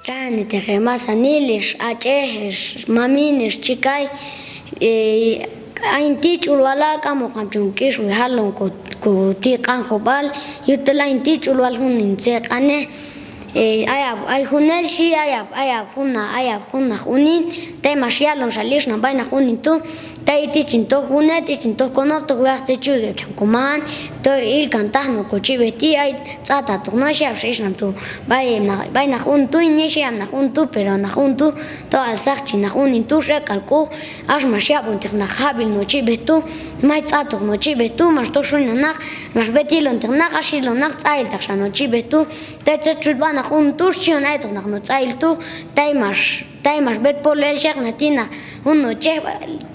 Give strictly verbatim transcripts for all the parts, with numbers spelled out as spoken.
Txajnejteq hemasanil, hex ach'ej, hex mamin, hex chikay, eh, ayin ti' ch'ul wal a' k'amoqab' chon k'ixwi jalon ko, koti' q'anjob'al, yujtol ayin ti' ch'ul wal jun hin tzet q'anej. Eh, ayab', ay junel xhi, ayab', ayab' jun naq, ayab' jun naq unin, tay max yalon xa ixnam b'ay naq unin tu', tay ti' chin toj wune', ti' chin toj konob', tok wejaq tzet chi yun heb' cham komajan, tol ilkan taj no' kochib'ej ti', ay tz'atatoq no', xhi ab' xa ixnam tu', b'ay heb' naq, b'ay naq unin tu', yin xhi ab' naq unin tu', pero naq unin tu', tok'al saq chi naq unin tu', x'ek' k'al k'u, ax max yab'onteq naq jab'il no' chib'ej tu', may tz'atoq no' chib'ej tu', max toj xuninaq naq, max b'et yilonteq naq, ax yilon naq tz'a'iltaq xa no' chib'ej tu', tay tzet chut b'a naq unin tu', xchion aytoq naq no' tz'a'il tu', tay max, tay max b'et polo el xeqnaq ti' naq jun no' chej,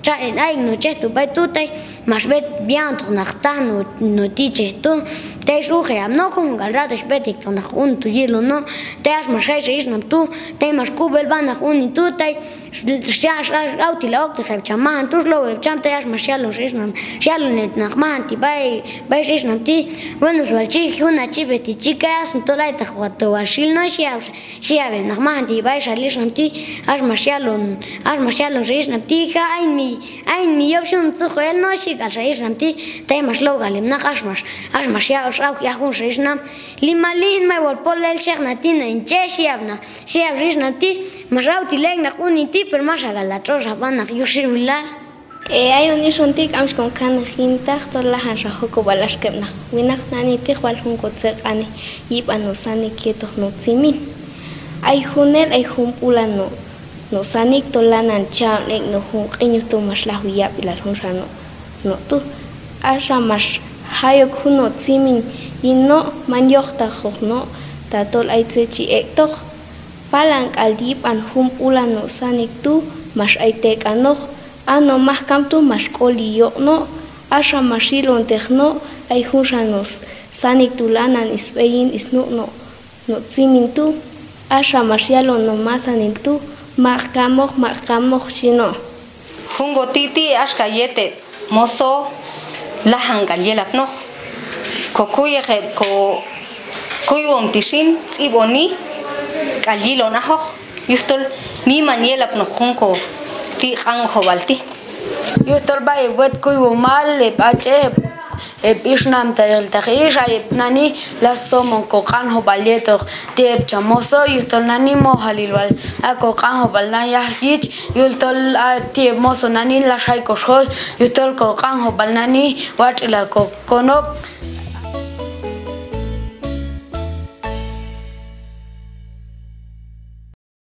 cha, ay no' chej tu' b'ay tu', tay max b'et b'iantoq naq taj no', no' ti' chej tu', tay x'uqej ab' no', junjun k'al rato xb'et ek'toq naq unin tu' yilon no', tay ax max jay xa ixnam tu', tay max k'ub'el b'a naq unin tu', tay xa, xa, xa awtil a okteq heb' cham majan tu', xlow heb' cham, tay ax max yalon xa ixnam, xyalon heb' naq majan ti' b'ay, b'ay xa ixnam ti', bueno, xwal chi jun achib'ej ti' chikay, asan tol aytaq wal to wal xil no', xhi ab' xa, xhi ab' heb' naq majan ti' b'ay xa ixnam ti', ax max yalon, ax max yalon xa ixnam ti', ja' ayin mi, ayin mi yob' xyun tzuj el no', xhi k'al xa ixnam ti', tay max low k'al heb' naq, ax max, ax max ya, ax awk' yaj jun xa ixnam, limal hin, may wal polo el xeqnaq ti' no' hin chej, xhi ab' naq, xhi ab' xa ixnam ti', max awtil ek' naq unin ti', pero max xa k'al ha tx'ox ha b'a naq yuj xiwilal. E, ayon ixon ti' k'am chi kon kannej yintaq, tol lajan xa jokob'al axka heb' naq winaq nani ti', wal jun ko tzet q'anej yib'an no' sanik yetoq no' tzimin. Ay junel, ay jun b'ulan no', no' sanik tol lanan cha'on ek' no' jun q'in, yuj tu' max lajwi yab'ilal junxa no', no' tu'. Axa max jay ok jun no' tzimin yin no', man yojtaqoq no', tatol ay tzet chi ek'toq. Palan k'al yib'an jun b'ulan no' sanik tu', max ay tek'anoq, a no' maj kam tu' max k'oli yoq' no', axa max yilonteq no', ay junxa no' sanik tu' lanan sb'ey yin snuq' no', no' tzimin tu', axa max yalon no' masanil tu', maq' kamoq, maq' kamoq, xhi no'. Jun ko ti' ti' axka yet heb' moso lajan k'al yelapnoq. Ko kuyej heb' ko kuywom ti' xin, tz'ib'oni k'al yilon ajoq, yujtol miman yelapnoq jun ko ti' q'anjob'al ti'. Yujtol b'ay heb' wet kuywomal, heb' ach'ej, heb' heb' ixnamtail taq ix, ay heb' nani lax somon ko q'anjob'al yetoq ti' heb' cham moso, yujtol nani mojalil wal a ko q'anjob'al nan yaj yich, yujtol a ti' heb' moso nani lax jay ko xol, yujtol ko q'anjob'al nani watx'ilal ko konob'.